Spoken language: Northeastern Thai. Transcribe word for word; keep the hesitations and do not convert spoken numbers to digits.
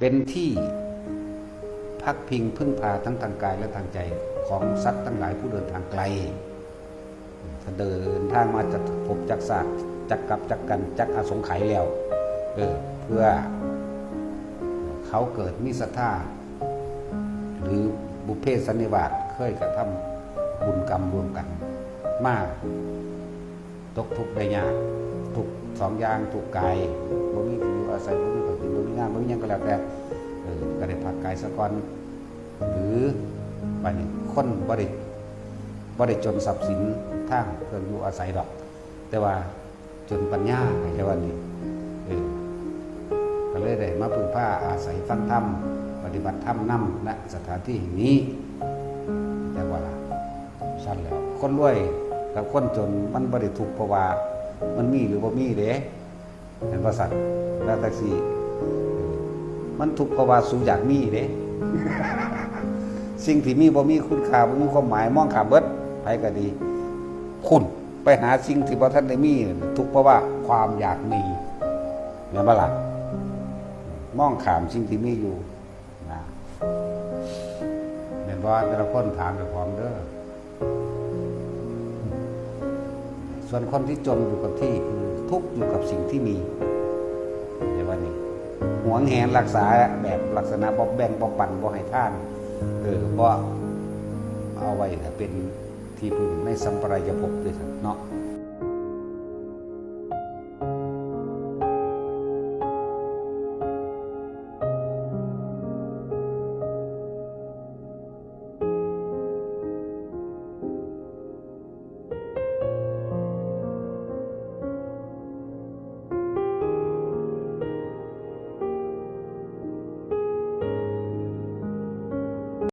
เป็นที่พักพิงพึ่งพาทั้งทางกายและทางใจของสัตว์ทั้งหลายผู้เดินทางไกล ถ้าเดินทางมาจากภพจากชาติจากกับจากกันจากอสงไขยแล้ว เออ เพื่อเขาเกิดมีศรัทธา หรือบุพเพสันนิวาสเคยกระทำบุญกรรมร่วมกันมา ตกทุกข์ได้ยาก ทุกข์สองอย่าง ทุกข์กาย บ่มีที่อยู่อาศัย บ่มีข้าวกิน บ่มีน้ำ บ่มีหยังก็แล้วแต่ เออ ก็ได้พักกายซะก่อน หรือบัดนี้คนบ่ได้ บ่ได้จนทรัพย์สินทางเครื่องอยู่อาศัยดอก แต่ว่าจนปัญญา ให้เรียกว่านี่ เออ ก็เลยได้มาพึ่งพาอาศัยฟังธรรม ปฏิบัติธรรมนำ ณ สถานที่แห่งนี้ แต่ว่าซั่นแหล้ว คนรวยกับคนจนมันบ่ได้ทุกข์เพราะว่ามันมีหรือบ่มีเด้ เห็นบ่ซั่น แล้วแต่สิ เออ มันทุกข์เพราะว่าสูอยากมีเด้ สิ่งที่มีบ่มีคุณค่า บ่มีความหมาย มองข้ามเบิด ไผก็ดี คุณไปหาสิ่งที่บ่ทันได้มี ทุกข์เพราะว่าความอยากมี แม่นบ่ล่ะ มองข้ามสิ่งที่มีอยู่ นะ แม่นบ่ แต่ละคนถามเจ้าของเด้อ ส่วนคนที่จมอยู่กับที่คือทุกข์อยู่กับสิ่งที่มี เดี๋ยวว่านี่ หวงแหนรักษาแบบลักษณะบ่แบ่งบ่ปันบ่ให้ทาน เออ บ่เอาไว้ถ้าเป็นที่พึ่งในสัมปรายภพด้วยกันเนาะ